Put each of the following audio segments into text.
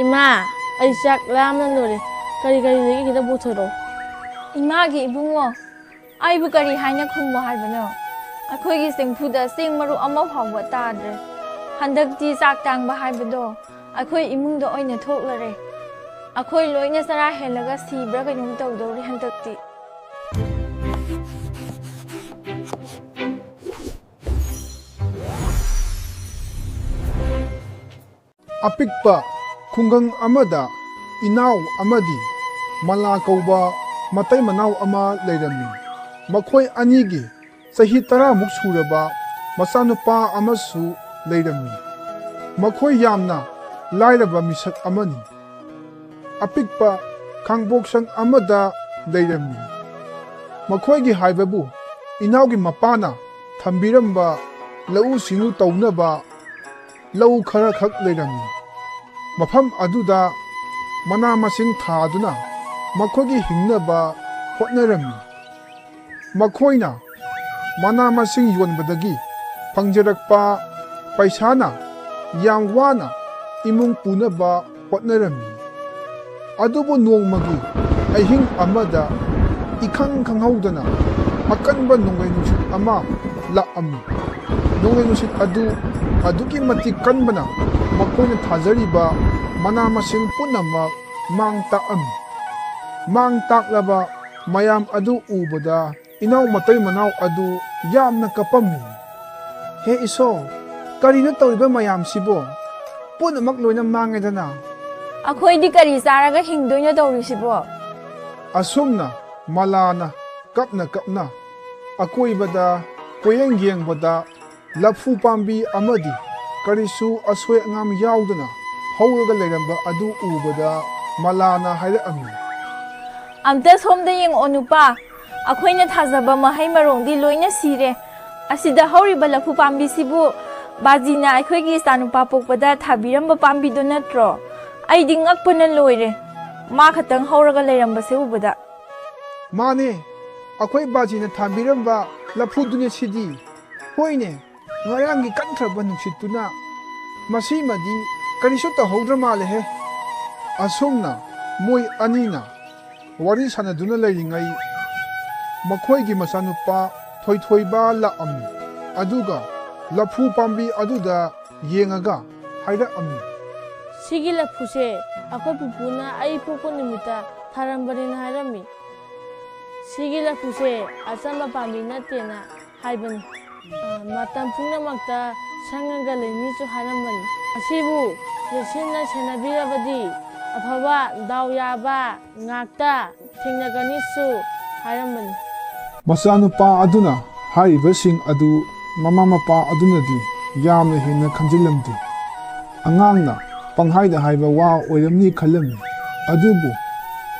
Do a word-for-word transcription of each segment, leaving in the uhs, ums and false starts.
ꯏꯃꯥ, ꯑꯩ ꯆꯥꯛ ꯂꯥꯝꯅ ꯂꯣꯏꯔꯦ꯫ ꯀꯔꯤ ꯀꯔꯤ ꯂꯩꯒꯦ ꯈꯤꯇ ꯄꯨꯊꯣꯔꯛꯑꯣ꯫ ꯏꯃꯥꯒꯤ ꯏꯕꯨꯡꯉꯣ, ꯑꯩꯕꯨ ꯀꯔꯤ ꯍꯥꯏꯅ ꯈꯨꯝꯃꯣ ꯍꯥꯏꯕꯅꯣ? ꯑꯩꯈꯣꯏꯒꯤ ꯆꯦꯡꯐꯨꯗ ꯆꯦꯡ ꯃꯔꯨ ꯑꯃ ꯐꯥꯎꯕ ꯇꯥꯗ꯭ꯔꯦ꯫ ꯍꯟꯗꯛꯇꯤ ꯆꯥꯛ ꯇꯥꯡꯕ ꯍꯥꯏꯕꯗꯣ ꯑꯩꯈꯣꯏ ꯏꯃꯨꯡꯗ ꯑꯣꯏꯅ ꯊꯣꯛꯂꯔꯦ꯫ ꯑꯩꯈꯣꯏ ꯂꯣꯏꯅ ꯆꯔꯥ ꯍꯦꯜꯂꯒ ꯁꯤꯕ꯭ꯔꯥ ꯀꯩꯅꯣꯝ ꯇꯧꯗꯧꯔꯤ ꯍꯟꯗꯛꯇꯤ꯫ ꯑꯄꯤꯛꯄ ꯈꯨꯡꯒꯪ ꯑꯃꯗ ꯏꯅꯥꯎ ꯑꯃꯗꯤ ꯃꯂꯥ ꯀꯧꯕ ꯃꯇꯩ ꯃꯅꯥꯎ ꯑꯃ ꯂꯩꯔꯝꯃꯤ꯫ ꯃꯈꯣꯏ ꯑꯅꯤꯒꯤ ꯆꯍꯤ ꯇꯔꯥꯃꯨꯛ ꯁꯨꯔꯕ ꯃꯆꯥꯅꯨꯄꯥ ꯑꯃꯁꯨ ꯂꯩꯔꯝꯃꯤ꯫ ꯃꯈꯣꯏ ꯌꯥꯝꯅ ꯂꯥꯏꯔꯕ ꯃꯤꯁꯛ ꯑꯃꯅꯤ꯫ ꯑꯄꯤꯛꯄ ꯈꯥꯡꯄꯣꯛꯁꯪ ꯑꯃꯗ ꯂꯩꯔꯝꯃꯤ꯫ ꯃꯈꯣꯏꯒꯤ ꯍꯥꯏꯕꯕꯨ ꯏꯅꯥꯎꯒꯤ ꯃꯄꯥꯅ ꯊꯝꯕꯤꯔꯝꯕ ꯂꯧꯎ ꯁꯤꯡꯎ ꯇꯧꯅꯕ ꯂꯧ ꯈꯔꯈꯛ ꯂꯩꯔꯝꯃꯤ꯫ ꯃꯐꯝ ꯑꯗꯨꯗ ꯃꯅꯥ ꯃꯁꯤꯡ ꯊꯥꯗꯨꯅ ꯃꯈꯣꯏꯒꯤ ꯍꯤꯡꯅꯕ ꯍꯣꯠꯅꯔꯝꯃꯤ꯫ ꯃꯈꯣꯏꯅ ꯃꯅꯥ ꯃꯁꯤꯡ ꯌꯣꯟꯕꯗꯒꯤ ꯐꯪꯖꯔꯛꯄ ꯄꯩꯁꯥꯅ ꯌꯥꯝ ꯋꯥꯅ ꯏꯃꯨꯡ ꯄꯨꯅꯕ ꯍꯣꯠꯅꯔꯝꯃꯤ꯫ ꯑꯗꯨꯕꯨ ꯅꯣꯡꯃꯒꯤ ꯑꯍꯤꯡ ꯑꯃꯗ ꯏꯈꯪ ꯈꯪꯍꯧꯗꯅ ꯑꯀꯟꯕ ꯅꯣꯡꯂꯩ ꯅꯨꯡꯁꯤꯠ ꯑꯃ ꯂꯥꯛꯑꯝꯃꯤ꯫ ꯅꯣꯡꯂꯩ ꯅꯨꯡꯁꯤꯠ ꯑꯗꯨ ꯑꯗꯨꯛꯀꯤ ꯃꯇꯤꯛ ꯀꯟꯕꯅ ꯃꯈꯣꯏꯅ ꯊꯥꯖꯔꯤꯕ ꯃꯅꯥ ꯃꯁꯤꯡ ꯄꯨꯝꯅꯃꯛ ꯃꯥꯡ ꯇꯥꯛꯑꯝꯃꯤ꯫ ꯃꯥꯡ ꯇꯥꯛꯂꯕ ꯃꯌꯥꯝ ꯑꯗꯨ ꯎꯕꯗ ꯏꯅꯥꯎ ꯃꯇꯩ ꯃꯅꯥꯎ ꯑꯗꯨ ꯌꯥꯝꯅ ꯀꯞꯄꯝꯃꯤ꯫ "ꯍꯦ ꯏꯁꯣꯔ, ꯀꯔꯤꯅꯣ ꯇꯧꯔꯤꯕ ꯃꯌꯥꯝꯁꯤꯕꯣ? ꯄꯨꯝꯅꯃꯛ ꯂꯣꯏꯅ ꯃꯥꯡꯉꯦꯗꯅ!" "ꯑꯩꯈꯣꯏꯗꯤ ꯀꯔꯤ ꯆꯥꯔꯒ ꯍꯤꯡꯗꯣꯏꯅꯣ ꯇꯧꯔꯤꯁꯤꯕꯣ?" ꯑꯁꯨꯝꯅ ꯃꯂꯥꯅ ꯀꯞꯅ ꯀꯞꯅ ꯑꯀꯣꯏꯕꯗ ꯀꯣꯏꯌꯦꯡ ꯌꯦꯡꯕꯗ ꯂꯐꯨ ꯄꯥꯝꯕꯤ ꯑꯃꯗꯤ ꯀꯔꯤꯁꯨ ꯑꯁꯣꯏ ꯑꯉꯥꯝ ꯌꯥꯎꯗꯅ ꯍꯧꯔꯒ ꯂꯩꯔꯝꯕ ꯑꯗꯨ ꯎꯕꯗ ꯃꯂꯥꯅ ꯍꯥꯏꯔꯛꯑꯝꯃꯤ꯫ "ꯑꯝꯇ ꯁꯣꯝꯗ ꯌꯦꯡꯉꯛꯑꯣ ꯅꯨꯄꯥ, ꯑꯩꯈꯣꯏꯅ ꯊꯥꯖꯕ ꯃꯍꯩ ꯃꯔꯣꯡꯗꯤ ꯂꯣꯏꯅ ꯁꯤꯔꯦ꯫ ꯑꯁꯤꯗ ꯍꯧꯔꯤꯕ ꯂꯐꯨ ꯄꯥꯝꯕꯤꯁꯤꯕꯨ ꯕꯥꯖꯤꯅ ꯑꯩꯈꯣꯏꯒꯤ ꯏꯆꯥꯅꯨꯄꯥ ꯄꯣꯛꯄꯗ ꯊꯥꯕꯤꯔꯝꯕ ꯄꯥꯝꯕꯤꯗꯣ ꯅꯠꯇ꯭ꯔꯣ? ꯑꯩꯗꯤ ꯉꯛꯄꯅ ꯂꯣꯏꯔꯦ, ꯃꯥ ꯈꯛꯇꯪ ꯍꯧꯔꯒ ꯂꯩꯔꯝꯕꯁꯦ ꯎꯕꯗ꯫" "ꯃꯥꯅꯦ, ꯑꯩꯈꯣꯏ ꯕꯥꯖꯤꯅ ꯊꯥꯕꯤꯔꯝꯕ ꯂꯐꯨꯗꯨꯅꯦ ꯁꯤꯗꯤ꯫ ꯍꯣꯏꯅꯦ, ꯉꯔꯥꯡꯒꯤ ꯀꯟꯈ꯭ꯔꯕ ꯅꯨꯡꯁꯤꯠꯇꯨꯅ ꯃꯁꯤꯃꯗꯤ ꯀꯔꯤꯁꯨ ꯇꯧꯍꯧꯗ꯭ꯔ ꯃꯥꯜꯂꯦꯍꯦ꯫" ꯑꯁꯨꯝꯅ ꯃꯣꯏ ꯑꯅꯤꯅ ꯋꯥꯔꯤ ꯁꯥꯟꯅꯗꯨꯅ ꯂꯩꯔꯤꯉꯩ, ꯃꯈꯣꯏꯒꯤ ꯃꯆꯥꯅꯨꯄꯥ ꯊꯣꯏꯊꯣꯏꯕ ꯂꯥꯛꯑꯝꯃꯤ꯫ ꯑꯗꯨꯒ ꯂꯐꯨ ꯄꯥꯝꯕꯤ ꯑꯗꯨꯗ ꯌꯦꯡꯉꯒ ꯍꯥꯏꯔꯛꯑꯝꯃꯤ꯫ "ꯁꯤꯒꯤ ꯂꯐꯨꯁꯦ ꯑꯩꯈꯣꯏ ꯄꯨꯄꯨꯅ ꯑꯩ ꯄꯣꯛꯄ ꯅꯨꯃꯤꯠꯇ ꯊꯥꯔꯝꯕꯅꯦꯅ ꯍꯥꯏꯔꯝꯃꯤ꯫ ꯁꯤꯒꯤ ꯂꯐꯨꯁꯦ ꯑꯆꯝꯕ ꯄꯥꯝꯕꯤ ꯅꯠꯇꯦꯅ ꯍꯥꯏꯕꯅꯤ꯫ ꯑ, ꯃꯇꯝ ꯄꯨꯝꯅꯃꯛꯇ ꯁꯪꯉꯒ ꯂꯩꯅꯤꯁꯨ ꯍꯥꯏꯔꯝꯕꯅꯤ꯫ ꯑꯁꯤꯕꯨ ꯆꯦꯛꯁꯤꯟꯅ ꯁꯦꯟꯅꯕꯤꯔꯕꯗꯤ ꯑꯐꯕ, ꯗꯥꯎ ꯌꯥꯕ ꯉꯥꯛꯇ ꯊꯦꯡꯅꯒꯅꯤꯁꯨ ꯍꯥꯏꯔꯝꯕꯅꯤ꯫" ꯃꯆꯥꯅꯨꯄꯥ ꯑꯗꯨꯅ ꯍꯥꯏꯔꯤꯕꯁꯤꯡ ꯑꯗꯨ ꯃꯃꯥ ꯃꯄꯥ ꯑꯗꯨꯅꯗꯤ ꯌꯥꯝꯅ ꯍꯦꯟꯅ ꯈꯟꯖꯤꯜꯂꯝꯗꯦ꯫ ꯑꯉꯥꯡꯅ ꯄꯪꯍꯥꯏꯗ ꯍꯥꯏꯕ ꯋꯥ ꯑꯣꯏꯔꯝꯅꯤ ꯈꯜꯂꯝꯃꯤ꯫ ꯑꯗꯨꯕꯨ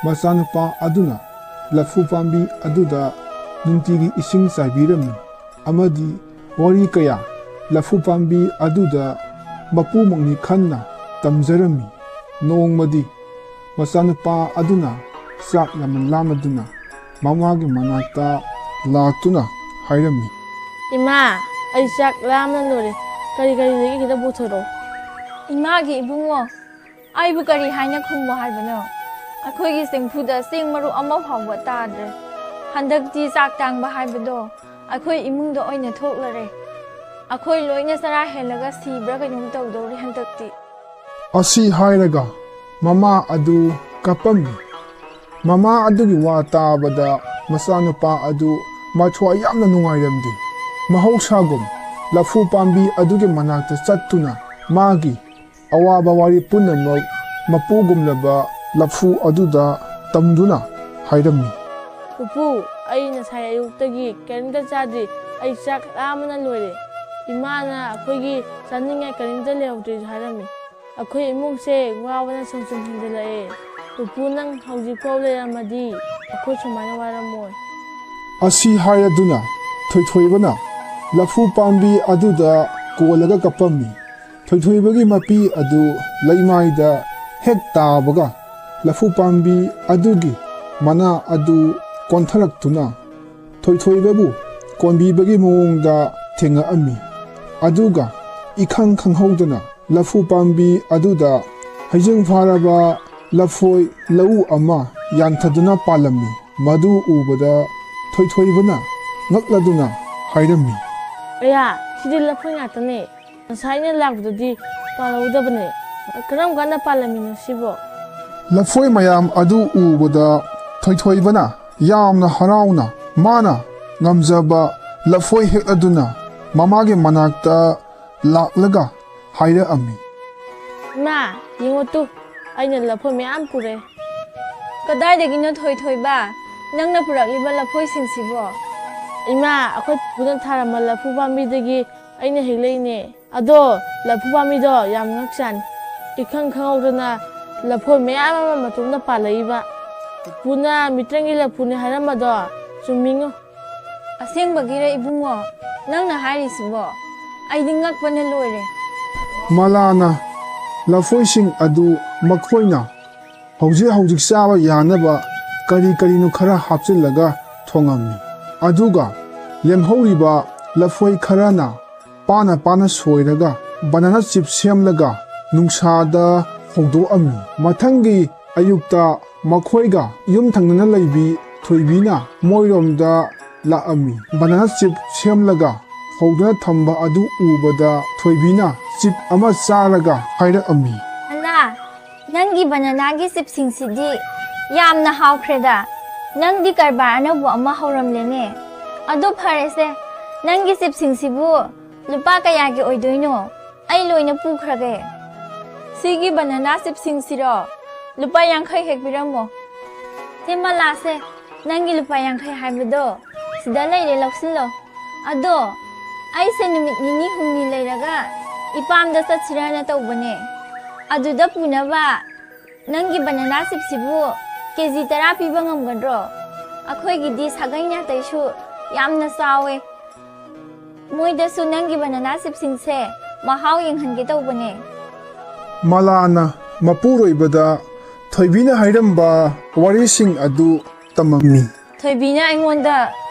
ꯃꯆꯥꯅꯨꯄꯥ ꯑꯗꯨꯅ ꯂꯐꯨ ꯄꯥꯝꯕꯤ ꯑꯗꯨꯗ ꯅꯨꯡꯇꯤꯒꯤ ꯏꯁꯤꯡ ꯆꯥꯏꯕꯤꯔꯝꯃꯤ꯫ ꯑꯃꯗꯤ ꯋꯥꯔꯤ ꯀꯌꯥ ꯂꯐꯨ ꯄꯥꯝꯕꯤ ꯑꯗꯨꯗ ꯃꯄꯨ ꯃꯪꯂꯤꯈꯟꯅ ꯇꯝꯖꯔꯝꯃꯤ꯫ ꯅꯣꯡꯃꯗꯤ ꯃꯆꯥꯅꯨꯄꯥ ꯑꯗꯨꯅ ꯆꯥꯛ ꯌꯥꯝꯅ ꯂꯥꯝꯃꯗꯨꯅ ꯃꯃꯥꯒꯤ ꯃꯅꯥꯛꯇ ꯂꯥꯛꯇꯨꯅ ꯍꯥꯏꯔꯝꯃꯤ꯫ "ꯏꯃꯥ, ꯑꯩ ꯆꯥꯛ ꯂꯥꯝꯅ ꯂꯣꯏꯔꯦ꯫ ꯀꯔꯤ ꯀꯔꯤ ꯂꯩꯒꯦ ꯈꯤꯇ ꯄꯨꯊꯣꯔꯛꯑꯣ꯫" "ꯏꯃꯥꯒꯤ ꯏꯕꯨꯡꯉꯣ, ꯑꯩꯕꯨ ꯀꯔꯤ ꯍꯥꯏꯅ ꯈꯨꯝꯃꯣ ꯍꯥꯏꯕꯅꯣ? ꯑꯩꯈꯣꯏꯒꯤ ꯆꯦꯡꯐꯨꯗ ꯆꯦꯡ ꯃꯔꯨ ꯑꯃ ꯐꯥꯎꯕ ꯇꯥꯗ꯭ꯔꯦ꯫ ꯍꯟꯗꯛꯇꯤ ꯆꯥꯛ ꯇꯥꯡꯕ ꯍꯥꯏꯕꯗꯣ ꯑꯩꯈꯣꯏ ꯏꯃꯨꯡꯗ ꯑꯣꯏꯅ ꯊꯣꯛꯂꯔꯦ꯫ ꯑꯩꯈꯣꯏ ꯂꯣꯏꯅ ꯆꯔꯥ ꯍꯦꯜꯂꯒ ꯁꯤꯕ꯭ꯔꯥ ꯀꯩꯅꯣꯝ ꯇꯧꯗꯧꯔꯦ ꯍꯟꯗꯛꯇꯤ꯫" ꯑꯁꯤ ꯍꯥꯏꯔꯒ ꯃꯃꯥ ꯑꯗꯨ ꯀꯞꯄꯝꯃꯤ꯫ ꯃꯃꯥ ꯑꯗꯨꯒꯤ ꯋꯥ ꯇꯥꯕꯗ ꯃꯆꯥꯅꯨꯄꯥ ꯑꯗꯨ ꯃꯊ꯭ꯋꯥꯏ ꯌꯥꯝꯅ ꯅꯨꯡꯉꯥꯏꯔꯝꯗꯦ꯫ ꯃꯍꯧꯁꯥꯒꯨꯝ ꯂꯐꯨ ꯄꯥꯝꯕꯤ ꯑꯗꯨꯒꯤ ꯃꯅꯥꯛꯇ ꯆꯠꯇꯨꯅ ꯃꯥꯒꯤ ꯑꯋꯥꯕ ꯋꯥꯔꯤ ꯄꯨꯝꯅꯃꯛ ꯃꯄꯨꯒꯨꯝꯂꯕ ꯂꯐꯨ ꯑꯗꯨꯗ ꯇꯝꯗꯨꯅ ꯍꯥꯏꯔꯝꯃꯤ꯫ "ꯄꯨꯄꯨ, ꯑꯩ ꯉꯁꯥꯏ ꯑꯌꯨꯛꯇꯒꯤ ꯀꯔꯤꯝꯇ ꯆꯥꯗ꯭ꯔꯤ꯫ ꯑꯩ ꯆꯥꯛ ꯂꯥꯝꯕꯅ ꯂꯣꯏꯔꯦ꯫ ꯏꯃꯥꯅ ꯑꯩꯈꯣꯏꯒꯤ ꯆꯥꯅꯤꯡꯉꯥꯏ ꯀꯔꯤꯝꯇ ꯂꯩꯍꯧꯗ꯭ꯔꯦꯁꯨ ꯍꯥꯏꯔꯝꯃꯤ꯫ ꯑꯩꯈꯣꯏ ꯏꯃꯨꯡꯁꯦ ꯋꯥꯕꯅ ꯁꯨꯝ ꯁꯨꯝ ꯍꯦꯟꯖꯜꯂꯛꯑꯦ꯫ ꯄꯨꯄꯨ, ꯅꯪ ꯍꯧꯖꯤꯛꯐꯥꯎ ꯂꯩꯔꯝꯃꯗꯤ ꯑꯩꯈꯣꯏ ꯁꯨꯃꯥꯏꯅ ꯋꯥꯔꯝꯃꯣꯏ꯫" ꯑꯁꯤ ꯍꯥꯏꯔꯗꯨꯅ ꯊꯣꯏꯊꯣꯏꯕꯅ ꯂꯐꯨ ꯄꯥꯝꯕꯤ ꯑꯗꯨꯗ ꯀꯣꯜꯂꯒ ꯀꯞꯄꯝꯃꯤ꯫ ꯊꯣꯏꯊꯣꯏꯕꯒꯤ ꯃꯄꯤ ꯑꯗꯨ ꯂꯩꯃꯥꯏꯗ ꯍꯦꯛ ꯇꯥꯕꯒ ꯂꯐꯨ ꯄꯥꯝꯕꯤ ꯑꯗꯨꯒꯤ ꯃꯅꯥ ꯑꯗꯨ ꯀꯣꯟꯊꯔꯛꯇꯨꯅ ꯊꯣꯏꯊꯣꯏꯕꯕꯨ ꯀꯣꯟꯕꯤꯕꯒꯤ ꯃꯑꯣꯡꯗ ꯊꯦꯡꯉꯛꯑꯝꯃꯤ꯫ ꯑꯗꯨꯒ ꯏꯈꯪ ꯈꯪꯍꯧꯗꯅ ꯂꯐꯨ ꯄꯥꯝꯕꯤ ꯑꯗꯨꯗ ꯍꯩꯖꯤꯡ ꯐꯥꯔꯕ ꯂꯐꯣꯏ ꯂꯧꯎ ꯑꯃ ꯌꯥꯟꯊꯗꯨꯅ ꯄꯥꯜꯂꯝꯃꯤ꯫ ꯃꯗꯨ ꯎꯕꯗ ꯊꯣꯏꯊꯣꯏꯕꯅ ꯉꯛꯂꯗꯨꯅ ꯍꯥꯏꯔꯝꯃꯤ꯫ "ꯑꯌꯥ, ꯁꯤꯗꯤ ꯂꯐꯣꯏ ꯉꯥꯛꯇꯅꯦ꯫ ꯉꯁꯥꯏ ꯑꯩꯅ ꯂꯥꯛꯄꯗꯗꯤ ꯄꯥꯜꯍꯧꯗꯕꯅꯦ꯫ ꯀꯔꯝ ꯀꯥꯟꯗ ꯄꯥꯜꯂꯝꯃꯤꯅꯣ ꯁꯤꯕꯣ?" ꯂꯐꯣꯏ ꯃꯌꯥꯝ ꯑꯗꯨ ꯎꯕꯗ ꯊꯣꯏꯊꯣꯏꯕꯅ ꯌꯥꯝꯅ ꯍꯔꯥꯎꯅ ꯃꯥꯅ ꯉꯝꯖꯕ ꯂꯐꯣꯏ ꯍꯦꯛꯂꯗꯨꯅ ꯃꯃꯥꯒꯤ ꯃꯅꯥꯛꯇ ꯂꯥꯛꯂꯒ ꯍꯥꯏꯔꯛꯑꯝꯃꯤ꯫ "ꯏꯃꯥ, ꯌꯦꯡꯉꯣ ꯇꯨ, ꯑꯩꯅ ꯂꯐꯣꯏ ꯃꯌꯥꯝ ꯄꯨꯔꯛꯑꯦ꯫" "ꯀꯗꯥꯏꯗꯒꯤꯅꯣ ꯊꯣꯏꯊꯣꯏꯕ, ꯅꯪꯅ ꯄꯨꯔꯛꯂꯤꯕ ꯂꯐꯣꯏꯁꯤꯡꯁꯤꯕꯣ?" "ꯏꯃꯥ, ꯑꯩꯈꯣꯏ ꯄꯨꯄꯨꯅ ꯊꯥꯔꯝꯕ ꯂꯐꯨ ꯄꯥꯝꯕꯤꯗꯒꯤ ꯑꯩꯅ ꯍꯦꯛꯂꯛꯏꯅꯦ꯫ ꯑꯗꯣ ꯂꯐꯨ ꯄꯥꯝꯕꯤꯗꯣ ꯌꯥꯝ ꯉꯛꯆꯥꯅꯤ꯫ ꯏꯈꯪ ꯈꯪꯍꯧꯗꯅ ꯂꯐꯣꯏ ꯃꯌꯥꯝ ꯑꯃ ꯃꯇꯣꯝꯇ ꯄꯥꯜꯂꯛꯏꯕ꯫ ꯄꯨꯄꯨꯅ ꯃꯤꯇ꯭ꯔꯪꯒꯤ ꯂꯐꯨꯅꯦ ꯍꯥꯏꯔꯝꯕꯗꯣ ꯆꯨꯝꯃꯤꯉꯣ꯫" "ꯑꯁꯦꯡꯕꯒꯤꯔ ꯏꯕꯨꯡꯉꯣ, ꯅꯪꯅ ꯍꯥꯏꯔꯤꯁꯤꯕꯣ? ꯑꯩꯗꯤ ꯉꯛꯄꯅ ꯂꯣꯏꯔꯦ꯫" ꯃꯂꯥꯅ ꯂꯐꯣꯏꯁꯤꯡ ꯑꯗꯨ ꯃꯈꯣꯏꯅ ꯍꯧꯖꯤꯛ ꯍꯧꯖꯤꯛ ꯆꯥꯕ ꯌꯥꯅꯕ ꯀꯔꯤ ꯀꯔꯤꯅꯣ ꯈꯔ ꯍꯥꯞꯆꯤꯜꯂꯒ ꯊꯣꯡꯉꯝꯃꯤ꯫ ꯑꯗꯨꯒ ꯂꯦꯝꯍꯧꯔꯤꯕ ꯂꯐꯣꯏ ꯈꯔꯅ ꯄꯥꯅ ꯄꯥꯅ ꯁꯣꯏꯔꯒ ꯕꯅꯥꯅꯥ ꯆꯤꯞ ꯁꯦꯝꯂꯒ ꯅꯨꯡꯁꯥꯗ ꯐꯧꯗꯣꯛꯑꯝꯃꯤ꯫ ꯃꯊꯪꯒꯤ ꯑꯌꯨꯛꯇ ꯃꯈꯣꯏꯒ ꯌꯨꯝ ꯊꯪꯅꯅ ꯂꯩꯕꯤ ꯊꯣꯏꯕꯤꯅ ꯃꯣꯏꯔꯣꯝꯗ ꯂꯥꯛꯑꯝꯃꯤ꯫ ꯕꯅꯥꯅꯥ ꯆꯤꯞ ꯁꯦꯝꯂꯒ ꯐꯧꯗꯨꯅ ꯊꯝꯕ ꯑꯗꯨ ꯎꯕꯗ ꯊꯣꯏꯕꯤꯅ ꯆꯤꯞ ꯑꯃ ꯆꯥꯔꯒ ꯍꯥꯏꯔꯛꯑꯝꯃꯤ꯫ "ꯑꯅꯥ, ꯅꯪꯒꯤ ꯕꯅꯥꯅꯥꯒꯤ ꯆꯤꯞꯁꯤꯡꯁꯤꯗꯤ ꯌꯥꯝꯅ ꯍꯥꯎꯈ꯭ꯔꯦꯗ꯫ ꯅꯪꯗꯤ ꯀꯔꯕꯥꯔ ꯑꯅꯧꯕ ꯑꯃ ꯍꯧꯔꯝꯂꯦꯅꯦ꯫ ꯑꯗꯨ ꯐꯔꯦꯁꯦ, ꯅꯪꯒꯤ ꯆꯤꯞꯁꯤꯡꯁꯤꯕꯨ ꯂꯨꯄꯥ ꯀꯌꯥꯒꯤ ꯑꯣꯏꯗꯣꯏꯅꯣ? ꯑꯩ ꯂꯣꯏꯅ ꯄꯨꯈ꯭ꯔꯒꯦ꯫" "ꯁꯤꯒꯤ ꯕꯅꯥꯅꯥ ꯆꯤꯞꯁꯤꯡꯁꯤꯔꯣ? ꯂꯨꯄꯥ ꯌꯥꯡꯈꯩ ꯍꯦꯛ ꯄꯤꯔꯝꯃꯣ꯫" "ꯁꯦ ꯃꯂꯥꯁꯦ, ꯅꯪꯒꯤ ꯂꯨꯄꯥ ꯌꯥꯡꯈꯩ ꯍꯥꯏꯕꯗꯣ ꯁꯤꯗ ꯂꯩꯔꯦ, ꯂꯧꯁꯤꯜꯂꯣ꯫ ꯑꯗꯣ ꯑꯩꯁꯦ ꯅꯨꯃꯤꯠ ꯅꯤꯅꯤ ꯍꯨꯝꯅꯤ ꯂꯩꯔꯒ ꯏꯄꯥꯝꯗ ꯆꯠꯁꯤꯔꯅ ꯇꯧꯕꯅꯦ꯫ ꯑꯗꯨꯗ ꯄꯨꯅꯕ ꯅꯪꯒꯤ ꯕꯅꯥꯅꯥ ꯆꯤꯞꯁꯤꯕꯨ ꯀꯦ ꯖꯤ ꯇꯔꯥ ꯄꯤꯕ ꯉꯝꯒꯗ꯭ꯔꯣ? ꯑꯩꯈꯣꯏꯒꯤꯗꯤ ꯁꯥꯒꯩ ꯅꯥꯇꯩꯁꯨ ꯌꯥꯝꯅ ꯆꯥꯎꯋꯦ꯫ ꯃꯣꯏꯗꯁꯨ ꯅꯪꯒꯤ ꯕꯅꯥꯅꯥ ꯆꯤꯞꯁꯤꯡꯁꯦ ꯃꯍꯥꯎ ꯌꯦꯡꯍꯟꯒꯦ ꯇꯧꯕꯅꯦ꯫" ꯃꯂꯥꯅ ꯃꯄꯨꯔꯣꯏꯕꯗ ꯊꯣꯏꯕꯤꯅ ꯍꯥꯏꯔꯝꯕ ꯋꯥꯔꯤꯁꯤꯡ ꯑꯗꯨ ꯇꯝꯃꯝꯃꯤ꯫ "ꯊꯣꯏꯕꯤꯅ ꯑꯩꯉꯣꯟꯗ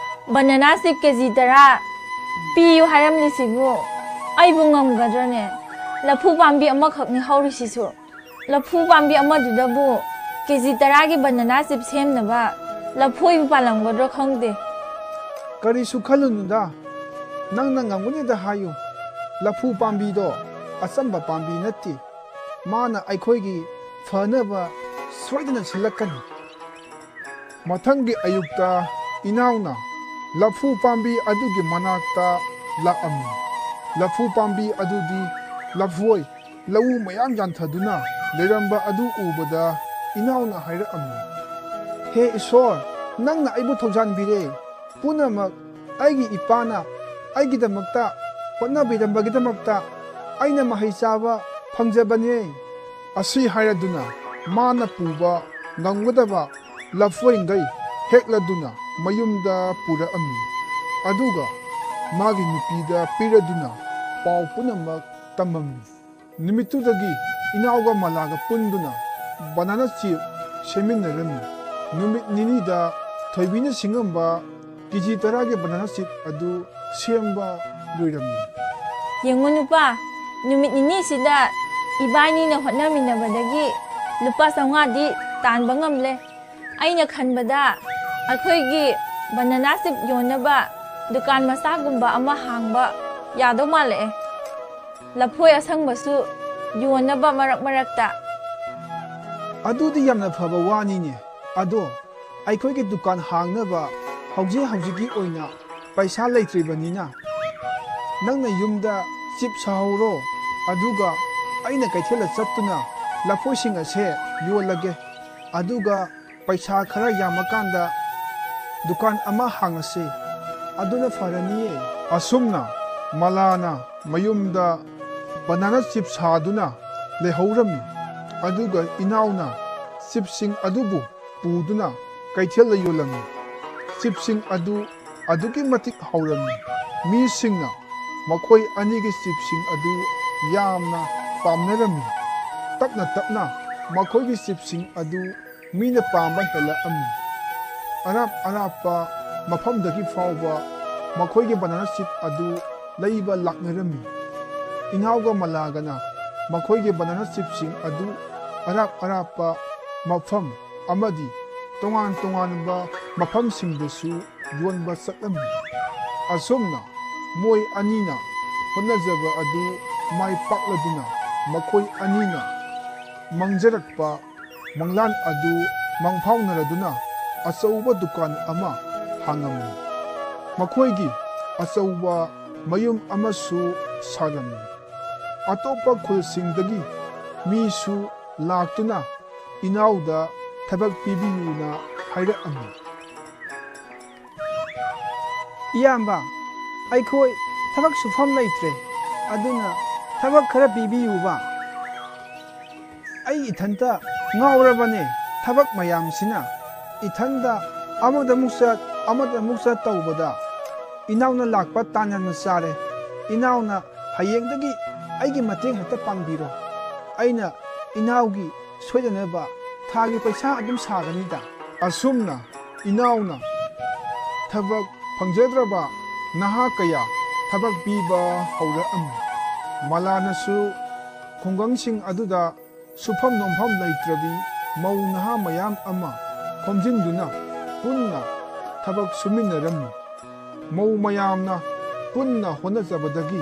ꯕꯅꯥꯅꯥ ꯆꯤꯞ ꯀꯦ ꯖꯤ ꯇꯔꯥ ꯄꯤꯌꯨ ꯍꯥꯏꯔꯝꯂꯤꯁꯤꯕꯨ ꯑꯩꯕꯨ ꯉꯝꯒꯗ꯭ꯔꯅꯦ? ꯂꯐꯨ ꯄꯥꯝꯕꯤ ꯑꯃꯈꯛꯅꯤ ꯍꯧꯔꯤꯁꯤꯁꯨ꯫ ꯂꯐꯨ ꯄꯥꯝꯕꯤ ꯑꯃꯗꯨꯗꯕꯨ ꯀꯦ ꯖꯤ ꯇꯔꯥꯒꯤ ꯕꯅꯥꯅꯥ ꯆꯤꯞ ꯁꯦꯝꯅꯕ ꯂꯐꯣꯏꯕꯨ ꯄꯥꯜꯂꯝꯒꯗ꯭ꯔꯣ ꯈꯪꯗꯦ꯫ ꯀꯔꯤꯁꯨ ꯈꯜꯂꯨꯅꯨꯗ, ꯅꯪꯅ ꯉꯝꯒꯅꯤꯗ ꯍꯥꯏꯌꯨ꯫ ꯂꯐꯨ ꯄꯥꯝꯕꯤꯗꯣ ꯑꯆꯝꯕ ꯄꯥꯝꯕꯤ ꯅꯠꯇꯦ, ꯃꯥꯅ ꯑꯩꯈꯣꯏꯒꯤ ꯐꯅꯕ ꯁꯣꯏꯗꯅ ꯁꯤꯜꯂꯛꯀꯅꯤ꯫ ꯃꯊꯪꯒꯤ ꯑꯌꯨꯛꯇ ꯏꯅꯥꯎꯅ ꯂꯐꯨ ꯄꯥꯝꯕꯤ ꯑꯗꯨꯒꯤ ꯃꯅꯥꯛꯇ ꯂꯥꯛꯑꯝꯃꯤ꯫ ꯂꯐꯨ ꯄꯥꯝꯕꯤ ꯑꯗꯨꯗꯤ ꯂꯐꯣꯏ ꯂꯧꯎ ꯃꯌꯥꯝ ꯌꯥꯟꯊꯗꯨꯅ ꯂꯩꯔꯝꯕ ꯑꯗꯨ ꯎꯕꯗ ꯏꯅꯥꯎꯅ ꯍꯥꯏꯔꯛꯑꯝꯃꯤ, "ꯍꯦ ꯏꯁꯣꯔ, ꯅꯪꯅ ꯑꯩꯕꯨ ꯊꯧꯖꯥꯟꯕꯤꯔꯦ꯫ ꯄꯨꯝꯅꯃꯛ ꯑꯩꯒꯤ ꯏꯄꯥꯅ ꯑꯩꯒꯤꯗꯃꯛꯇ ꯍꯣꯠꯅꯕꯤꯔꯝꯕꯒꯤꯗꯃꯛꯇ ꯑꯩꯅ ꯃꯍꯩ ꯆꯥꯕ ꯐꯪꯖꯕꯅꯦ"꯫ ꯑꯁꯤ ꯍꯥꯏꯔꯗꯨꯅ ꯃꯥꯅ ꯄꯨꯕ ꯉꯝꯒꯗꯕ ꯂꯐꯣꯏꯈꯩ ꯍꯦꯛꯂꯗꯨꯅ ꯃꯌꯨꯝꯗ ꯄꯨꯔꯛꯑꯝꯃꯤ꯫ ꯑꯗꯨꯒ ꯃꯥꯒꯤ ꯅꯨꯄꯤꯗ ꯄꯤꯔꯗꯨꯅ ꯄꯥꯎ ꯄꯨꯝꯅꯃꯛ ꯇꯝꯃꯝꯃꯤ꯫ ꯅꯨꯃꯤꯠꯇꯨꯗꯒꯤ ꯏꯅꯥꯎꯒ ꯃꯂꯥꯒ ꯄꯨꯟꯗꯨꯅ ꯕꯅꯥꯅꯥ ꯆꯤꯞ ꯁꯦꯝꯃꯤꯟꯅꯔꯝꯃꯤ꯫ ꯅꯨꯃꯤꯠ ꯅꯤꯅꯤꯗ ꯊꯣꯏꯕꯤꯅ ꯁꯤꯡꯉꯝꯕ ꯀꯦ ꯖꯤ ꯇꯔꯥꯒꯤ ꯕꯅꯥꯅꯥ ꯆꯤꯞ ꯑꯗꯨ ꯁꯦꯝꯕ ꯂꯣꯏꯔꯝꯃꯤ꯫ "ꯌꯦꯡꯉꯨ ꯅꯨꯄꯥ, ꯅꯨꯃꯤꯠ ꯅꯤꯅꯤꯁꯤꯗ ꯏꯕꯥꯅꯤꯅ ꯍꯣꯠꯅꯃꯤꯟꯅꯕꯗꯒꯤ ꯂꯨꯄꯥ ꯆꯥꯝꯃꯉꯥꯗꯤ ꯇꯥꯟꯕ ꯉꯝꯂꯦ꯫ ꯑꯩꯅ ꯈꯟꯕꯗ ꯑꯩꯈꯣꯏꯒꯤ ꯕꯅꯥꯅꯥ ꯆꯤꯞ ꯌꯣꯟꯅꯕ ꯗꯨꯀꯥꯟ ꯃꯆꯥꯒꯨꯝꯕ ꯑꯃ ꯍꯥꯡꯕ ꯌꯥꯗꯧ ꯃꯥꯜꯂꯛꯑꯦ꯫ ꯂꯐꯣꯏ ꯑꯁꯪꯕꯁꯨ ꯌꯣꯟꯅꯕ ꯃꯔꯛ ꯃꯔꯛꯇ"꯫ "ꯑꯗꯨꯗꯤ ꯌꯥꯝꯅ ꯐꯕ ꯋꯥꯅꯤꯅꯦ꯫ ꯑꯗꯣ ꯑꯩꯈꯣꯏꯒꯤ ꯗꯨꯀꯥꯟ ꯍꯥꯡꯅꯕ ꯍꯧꯖꯤꯛ ꯍꯧꯖꯤꯛꯀꯤ ꯑꯣꯏꯅ ꯄꯩꯁꯥ ꯂꯩꯇ꯭ꯔꯤꯕꯅꯤꯅ ꯅꯪꯅ ꯌꯨꯝꯗ ꯆꯤꯞ ꯁꯥꯍꯧꯔꯣ, ꯑꯗꯨꯒ ꯑꯩꯅ ꯀꯩꯊꯦꯜꯗ ꯆꯠꯇꯨꯅ ꯂꯐꯣꯏꯁꯤꯡ ꯑꯁꯦ ꯌꯣꯜꯂꯒꯦ꯫ ꯑꯗꯨꯒ ꯄꯩꯁꯥ ꯈꯔ ꯌꯥꯝꯃꯀꯥꯟꯗ ꯗꯨꯀꯥꯟ ꯑꯃ ꯍꯥꯡꯉꯁꯤ, ꯑꯗꯨꯅ ꯐꯔꯅꯤꯌꯦ"꯫ ꯑꯁꯨꯝꯅ ꯃꯂꯥꯅ ꯃꯌꯨꯝꯗ ꯕꯅꯥꯅꯥ ꯆꯤꯞ ꯁꯥꯗꯨꯅ ꯂꯩꯍꯧꯔꯝꯃꯤ꯫ ꯑꯗꯨꯒ ꯏꯅꯥꯎꯅ ꯆꯤꯞꯁꯤꯡ ꯑꯗꯨꯕꯨ ꯄꯨꯗꯨꯅ ꯀꯩꯊꯦꯜꯗ ꯌꯣꯜꯂꯝꯃꯤ꯫ ꯆꯤꯞꯁꯤꯡ ꯑꯗꯨ ꯑꯗꯨꯛꯀꯤ ꯃꯇꯤꯛ ꯍꯥꯎꯔꯝꯃꯤ꯫ ꯃꯤꯁꯤꯡꯅ ꯃꯈꯣꯏ ꯑꯅꯤꯒꯤ ꯆꯤꯞꯁꯤꯡ ꯑꯗꯨ ꯌꯥꯝꯅ ꯄꯥꯝꯅꯔꯝꯃꯤ꯫ ꯇꯞꯅ ꯇꯞꯅ ꯃꯈꯣꯏꯒꯤ ꯆꯤꯞꯁꯤꯡ ꯑꯗꯨ ꯃꯤꯅ ꯄꯥꯝꯕ ꯍꯦꯜꯂꯛꯑꯝꯃꯤ꯫ ꯑꯔꯥꯞ ꯑꯔꯥꯞꯄ ꯃꯐꯝꯗꯒꯤ ꯐꯥꯎꯕ ꯃꯈꯣꯏꯒꯤ ꯕꯅꯥꯅꯥ ꯆꯤꯞ ꯑꯗꯨ ꯂꯩꯕ ꯂꯥꯛꯅꯔꯝꯃꯤ꯫ ꯏꯅꯥꯎꯒ ꯃꯂꯥꯒꯅ ꯃꯈꯣꯏꯒꯤ ꯕꯅꯥꯅꯥ ꯆꯤꯞꯁꯤꯡ ꯑꯗꯨ ꯑꯔꯥꯞ ꯑꯔꯥꯞꯄ ꯃꯐꯝ ꯑꯃꯗꯤ ꯇꯣꯉꯥꯟ ꯇꯣꯉꯥꯟꯕ ꯃꯐꯝꯁꯤꯡꯗꯁꯨ ꯌꯣꯟꯕ ꯆꯠꯂꯝꯃꯤ꯫ ꯑꯁꯨꯝꯅ ꯃꯣꯏ ꯑꯅꯤꯅ ꯍꯣꯠꯅꯖꯕ ꯑꯗꯨ ꯃꯥꯏ ꯄꯥꯛꯂꯗꯨꯅ ꯃꯈꯣꯏ ꯑꯅꯤꯅ ꯃꯪꯖꯔꯛꯄ ꯃꯪꯂꯥꯟ ꯑꯗꯨ ꯃꯪꯐꯥꯎꯅꯔꯗꯨꯅ ꯑꯆꯧꯕ ꯗꯨꯀꯥꯟ ꯑꯃ ꯍꯥꯡꯉꯝꯃꯤ꯫ ꯃꯈꯣꯏꯒꯤ ꯑꯆꯧꯕ ꯃꯌꯨꯝ ꯑꯃꯁꯨ ꯁꯥꯔꯝꯃꯤ꯫ ꯑꯇꯣꯞꯄ ꯈꯨꯜꯁꯤꯡꯗꯒꯤ ꯃꯤꯁꯨ ꯂꯥꯛꯇꯨꯅ ꯏꯅꯥꯎꯗ ꯊꯕꯛ ꯄꯤꯕꯤꯌꯨꯅ ꯍꯥꯏꯔꯛꯑꯝꯃꯤ꯫ "ꯏꯌꯥꯝꯕ, ꯑꯩꯈꯣꯏ ꯊꯕꯛ ꯁꯨꯐꯝ ꯂꯩꯇ꯭ꯔꯦ, ꯑꯗꯨꯅ ꯊꯕꯛ ꯈꯔ ꯄꯤꯕꯤꯌꯨꯕ꯫ ꯑꯩ ꯏꯊꯟꯇ ꯉꯥꯎꯔꯕꯅꯦ ꯊꯕꯛ ꯃꯌꯥꯝꯁꯤꯅ꯫ ꯏꯊꯟꯇ ꯑꯃꯗ ꯑꯃꯨꯛ ꯆꯠ, ꯑꯃꯗ ꯑꯃꯨꯛ ꯆꯠ ꯇꯧꯕꯗ ꯏꯅꯥꯎꯅ ꯂꯥꯛꯄ ꯇꯥꯟ ꯌꯥꯝꯅ ꯆꯥꯔꯦ꯫ ꯏꯅꯥꯎꯅ ꯍꯌꯦꯡꯗꯒꯤ ꯑꯩꯒꯤ ꯃꯇꯦꯡ ꯍꯦꯛꯇ ꯄꯥꯡꯕꯤꯔꯣ꯫ ꯑꯩꯅ ꯏꯅꯥꯎꯒꯤ ꯁꯣꯏꯗꯅꯕ ꯊꯥꯒꯤ ꯄꯩꯁꯥ ꯑꯗꯨꯝ ꯁꯥꯒꯅꯤꯗ"꯫ ꯑꯁꯨꯝꯅ ꯏꯅꯥꯎꯅ ꯊꯕꯛ ꯐꯪꯖꯗ꯭ꯔꯕ ꯅꯍꯥ ꯀꯌꯥ ꯊꯕꯛ ꯄꯤꯕ ꯍꯧꯔꯛꯑꯝꯃꯤ꯫ ꯃꯂꯥꯅꯁꯨ ꯈꯨꯡꯒꯪꯁꯤꯡ ꯑꯗꯨꯗ ꯁꯨꯐꯝ ꯅꯣꯝꯐꯝ ꯂꯩꯇ꯭ꯔꯕꯤ ꯃꯧ ꯅꯍꯥ ꯃꯌꯥꯝ ꯑꯃ ꯈꯣꯝꯖꯤꯟꯗꯨꯅ ꯄꯨꯟꯅ ꯊꯕꯛ ꯁꯨꯃꯤꯟꯅꯔꯝꯃꯤ꯫ ꯃꯧ ꯃꯌꯥꯝꯅ ꯄꯨꯟꯅ ꯍꯣꯠꯅꯖꯕꯗꯒꯤ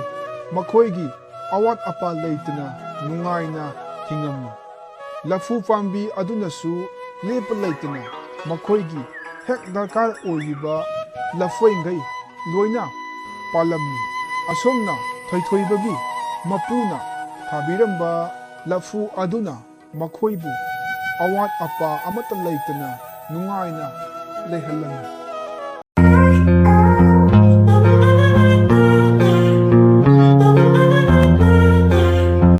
ꯃꯈꯣꯏꯒꯤ ꯑꯋꯥꯠ ꯑꯄꯥ ꯂꯩꯇꯅ ꯅꯨꯡꯉꯥꯏꯅ ꯍꯤꯡꯉꯝꯃꯤ꯫ ꯂꯐꯨ ꯄꯥꯝꯕꯤ ꯑꯗꯨꯅꯁꯨ ꯂꯦꯞꯄ ꯂꯩꯇꯅ ꯃꯈꯣꯏꯒꯤ ꯍꯦꯛ ꯗꯔꯀꯥꯔ ꯑꯣꯏꯔꯤꯕ ꯂꯐꯣꯏꯈꯩ ꯂꯣꯏꯅ ꯄꯥꯜꯂꯝꯃꯤ꯫ ꯑꯁꯨꯝꯅ ꯊꯣꯏꯊꯣꯏꯕꯒꯤ ꯃꯄꯨꯅ ꯊꯥꯕꯤꯔꯝꯕ ꯂꯐꯨ ꯑꯗꯨꯅ ꯃꯈꯣꯏꯕꯨ ꯑꯋꯥꯠ ꯑꯄꯥ ꯑꯃꯠꯇ ꯂꯩꯇꯅ ꯅꯨꯡꯉꯥꯏꯅ ꯂꯩꯍꯜꯂꯝꯃꯤ꯫